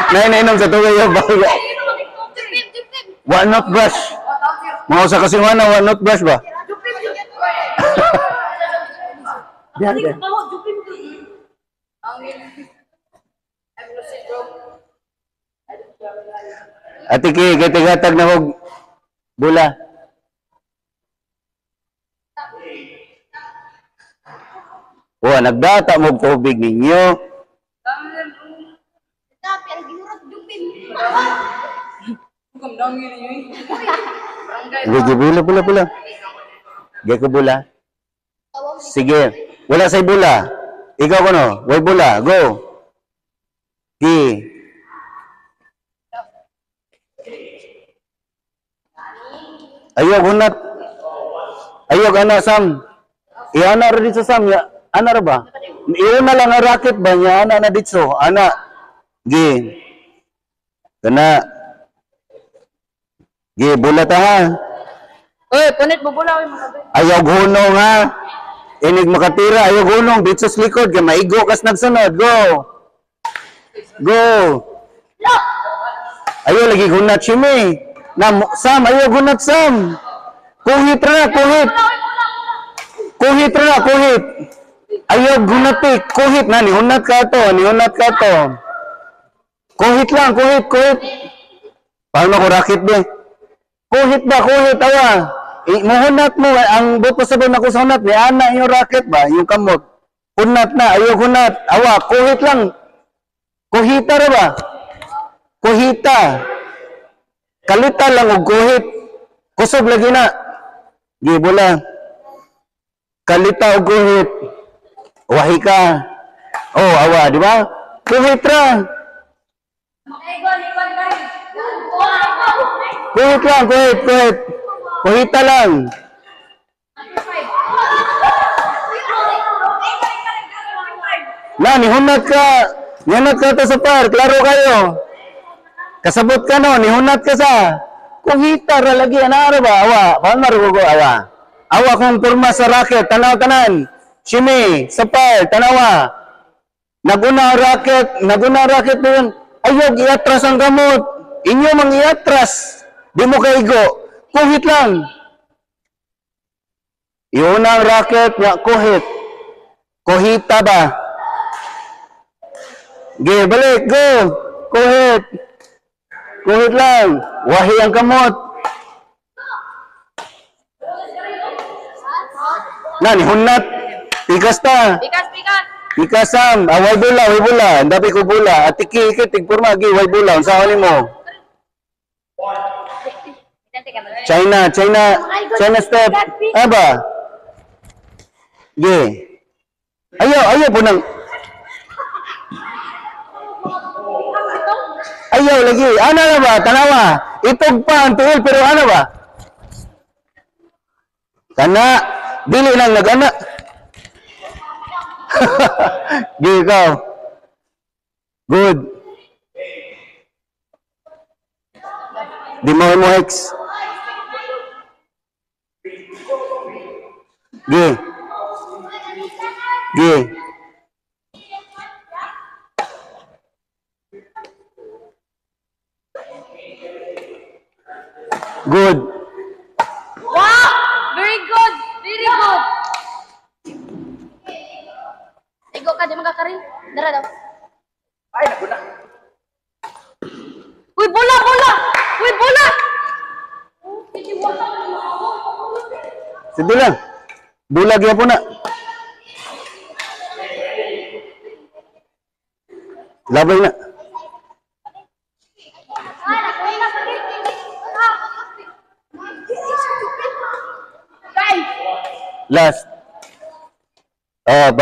Nay, nainom sa tubig yung baga. Wa not brush. Mga usa kasi na wa not brush ba? Diyan, diyan. Ate Ki, kay tigatag na og bula. Wa nagdata mo og tubig ninyo. Sige, bula, bula, bula. Sige ko bula. Sige. Wala say bula. Ikaw kuno, way bula. Go. Gi. Ayaw hunat. Ayaw ana Sam. Iana ra dito Sam ya. Ana ra ba? Iuna lang ang racket ba niya ana na dito. Ana. Gi. Kana. Gi bula ta ha. Uy, punit mo bula, uy, mga be. Ayaw hunong ha. Inig makatira, ayaw hunong dito sa likod kay maigo kas nagsunod. Go. Go. Ayaw lagi hunat Shimi. Na Sam, ayaw hunat Sam. Kuhit ra, kuhit. Kuhit ra, kuhit. Ayaw hunat eh. Kuhit na, nihunat ka to, nihunat ka to. Kuhit lang, kuhit, kuhit. Paano ko racket be? Kuhit ba, kuhit, awa. Muhunat mo, ang buto sa na ko sa hunat, ni ana yung racket ba, yung kamot. Hunat na, ayaw hunat. Awa, kuhit lang. Kuhita ra ba? Kuhita. Kalita lang og kuhit. Kusog lagi na. Gibula. Kalita og kuhit. Wahi ka. Oh, awa, di ba? Kuhit ra. Kuhit lang, kuhit, kuhit. Kuhita lang. Na, nihunat ka. Nihunat ka to sa par. Klaro kayo. Kasabot ka no, nihunat ka sa. Kuhita ra lagi, ana ra ba? Awa, paano marugo awa? Awa kung porma sa racket, tanaw tanan. Shimi, sa par, tanawa. Naguna ang racket, naguna ang racket doon. Ayaw, iatras ang gamot. Inyo mang iatras. Di mo kaigo. Kuhit lang. Iuna ang racket, nga kuhit. Kuhita ba? Ge, balik, go. Kuhit. Kuhit lang. Wahi ang kamot. Na, nihunat. Pikas ta. Pikas, pikas. Pikas, Sam. Ah, way bula, way bula. Ang dapi ko bula. At iki, iki, tigpurma, gi, way bula. Unsa ni mo? China, China, China step. Aba. Ge. Ayaw, ayaw po nang. Ayaw lagi. Ano na ba? Tanawa. Itog pa ang tiil pero ano ba? Kana. Dili lang nag-ana. Gi ikaw. Good. Di mo mo X. Gi. Gi. Good. Wow! Very good! Very good! Igo ka, di magkakarin. Dara daw. Ay, naguna. Uy, bola, bola! Uy, bola! Sige lang. Bulag ya po na. Labay na. Last. Oh,